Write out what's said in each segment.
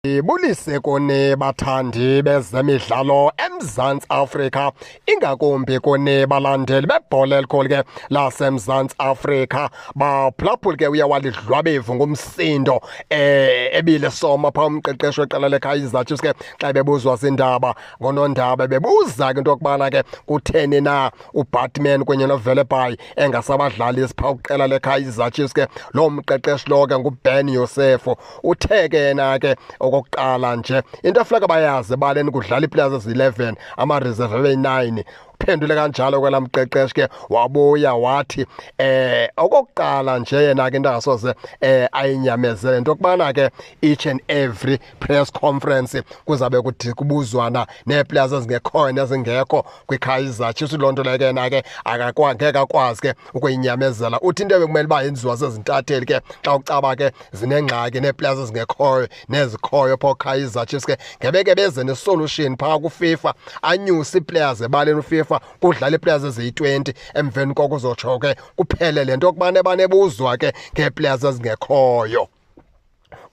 Ndibulise kuni bathandi bezemidlalo eMzantsi Afrika, ingakumbi kuni balandeli bebhola elikhulu ke laseMzantsi Afrika. Baphulaphuli ke uye walidlwabevu ngumsindo ebile soma phaa umqeqeshi weqela leKaizer Chiefs ke xa bebuzwa zindaba ngonondaba, bebuza ke into yokubana ke kutheni na uBaartman kunye noVelebayi engasabadlalisi phaa kwiqela leKaizer Chiefs ke. Loo mqeqeshi lo ke nguBen Youssef. Uthe ke yena ke okokuqala nje into efuneka bayazi ebaleni kudlala ii-players ezi-11, ama-reserve abeyi-9. Uphendule kanjalo kwela mqeqeshi ke, wabuya wathi okokuqala nje yena ke into angasoze ayinyamezele into yokubana ke each and every press conference kuzabe kuthi kubuzwana nee-players ezingekhoyo nezingekho kwiKaizer Chiefs. Loo nto leyo ke yena ke ngeke akwazi ke ukuyinyamezela. Uthi into ebekumele uba yenziwa zezintatheli ke xa ucaba ke zinengxaki nee-players ezingekhoyo nezikhoyo phaa Kaizer Chiefs ke, ngebeke beze ne-solution phaa kuFIFA, anyuse ii-players ebaleni uFIFA, kudlala ii-players eziyi-20. Emveni koko uzotsho ke kuphele le nto yokubana banebuzwa ke ngee-players ezingekhoyo.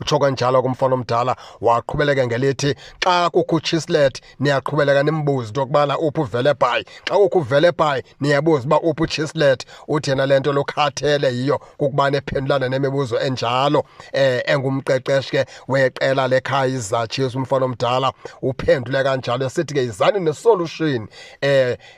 Utsho kanjalo kumfana omdala. Waqhubeleka ngelithi xa kukho uChislett niyaqhubeleka nimbuze into yokubana uphi uVelebayi, xa kukho uVelebayi niyabuza uba uphi uChislett. Uthi yena le nto lokhathele yiyo kukubana ephendulana nemibuzo enjalo. Engumqeqeshi ke weqela leKaizer Chiefs, umfana omdala uphendule kanjalo esithi ke izani ne-solution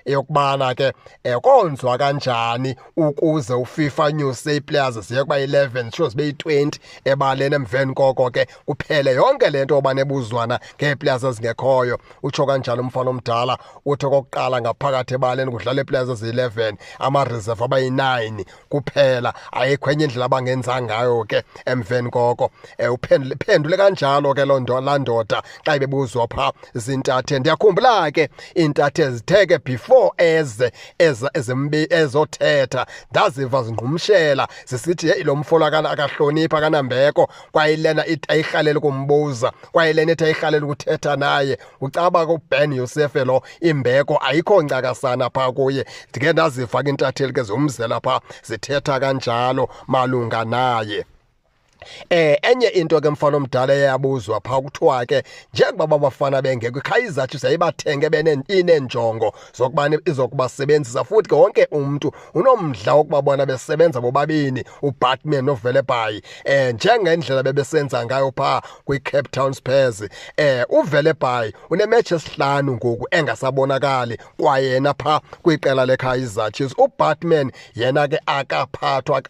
yokubana ke konzwa kanjani ukuze uFIFA anyuse ii-players ziye kuba 11, sure zibe yi-20 ebaleni, emveni koko ke kuphele yonke le nto yoba nebuzwana ngee-players ezingekhoyo. Utsho kanjalo umfana omdala. Uthi okokuqala ngaphakathi ebaleni kudlala ii-players eziyi-11, ama-reserve abayi-9 kuphela, ayikho enye indlela abangenza ngayo ke emveni koko. Uphendule kanjalo ke loo nto laa ndoda xa ibebuzwa phaa zintatheli. Ndiyakhumbula ke iintatheli zithe ke before eze eza ezothetha ndaziva zingqumshela zisithi, "Heyi, lo mfo akahloniphi, akanambeko, kwaye lena ithi ayirhaleli kumbuza, kwaye lena ithi ayirhaleli ukuthetha naye." Ucaba kuBen Youssef lo imbeko ayikho ncakasana phaa kuye. Ndike ndaziva ke iintatheli ke zimzela phaa zithetha kanjalo malunga naye. Enye into ke, mfana omdala, eyabuzwa phaa, kuthiwa ke njengoba babafana bengekho, iKaizer Chiefs yayibathenge ineenjongo zokubana izokubasebenzisa, futhi ke wonke umntu unomdla wokubabona besebenza bobabini uBaartman noVelebayi njengendlela bebesenza ngayo phaa kwiCape Town Spurs. UVelebayi une-match esihlanu ngoku engasabonakali kwayena phaa kwiqela leKaizer Chiefs. UBaartman yena ke akaphathwa,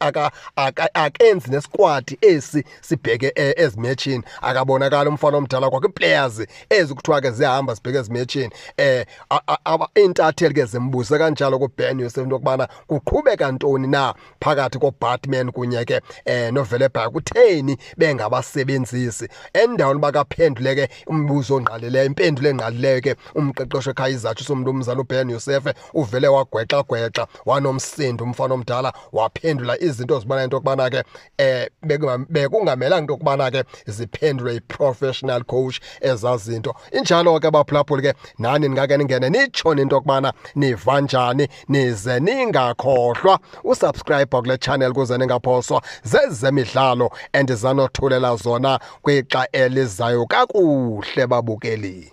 akenzi ne-squad esi sibheke ezimetshini, akabonakali umfana omdala kwakwi-players ezi kuthiwa ke ziyahamba zibheke ezimetshini. Iintatheli ke zimbuze kanjalo kuBen Youssef into yokubana kuqhubeka ntoni na phakathi koBaartman kunye ke noVelebayi, kutheni bengabasebenzisi. Endaweni bakaphendule ke umbuzo ongqalileyo, impendulo engqalileyo ke umqeqeshi weKaizer Chiefs umnumzana uBen Youssef uvele wagwexa-gwexa, wanomsindo umfana omdala, waphendula izinto zibona into yokubana ke bekungamelanga into yokubana ke ziphendulwe yi-professional coach ezaa zinto. Injalo ke baphulaphuli ke, nani ningake ningene nitsho into yokubana niva njani, nize ningakhohlwa u-subscribe kule channel kuze ningaphoswa zezemidlalo endizanothulela zona kwixa elizayo. Kakuhle babukeli.